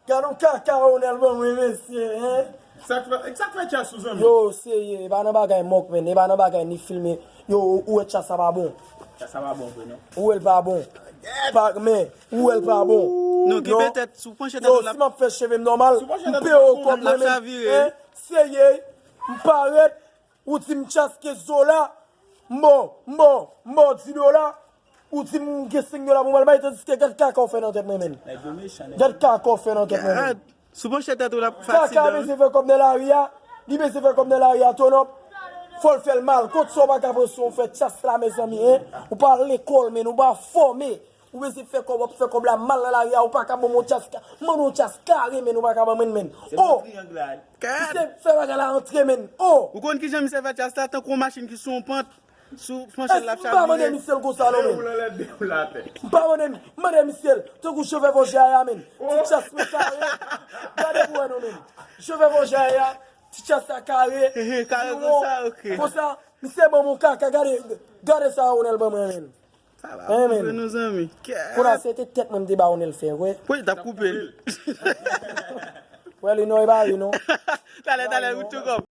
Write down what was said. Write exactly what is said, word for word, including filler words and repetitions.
Gad yon kaka Ronel ban mwen, mesye, hein? Sa k fè, sa k fè tchas sou zanmi? Yo, serye, e pa nan bagay mòk, men, e pa nan bagay ni filme. Yo, ou wè tchas sa pa bon. Tchas sa pa bon vre, non. Ou wè l pa bon. Pa, men, ou wè l pa bon. Non, ki petèt, si w panche tèt ou la. Yo, si m ap fè cheve m nòmal, m peye w kòb mwen, men, hein? Serye, m parèt, ou di m tchas kenz dola, m ba w, m ba w, m ba w dis dola, ou di m gen senk dola pou m al bay, tandiske gad kaka w fè nan tèt mwen, men. Gad kaka w fè nan tèt mwen, men. Gad, sou manchèt tèt ou la pou fè aksidan. Kaka bezwen fè kòb nan lari a, li bezwen fè kòb nan lari a, tonòp. Fò l fè l mal. Kont sa w pa ka pran sou w fè tchas la, mezanmi, hein? Ou pa al lekòl, men, ou pa fòme. Ou bezwen fè kòb, w ap fè kòb la mal nan lari a, ou pa ka ban m yon tchas ka-, mande yon tchas kare, men, ou pa ka ban mwen, men. Oh! Misye fè bagay la antre, men. Oh! Ou konn kijan misye fè tchas la, tankou yon machin ki sou yon pant, sou manchèt l ap chavire. M pa mande misye l konsa, non, men. M pa mande, m mande misye l, tankou chofè Vòjè a, men. Ti tchas mwen kare. Gade pou wè, non, men. Chofè Vòjè a, ti tchas la kare. Kare konsa, ok. Konsa, misye ban m yon kaka, gade, gade sa Ronel ban mwen, men. Sa va, koupe nou zanmi. Kounye a se te tèt mwen m te ba Ronel fè, wè. Pou li t ap koupe l. Wè li non, e pa li non. Talè, talè, ou tou kòb.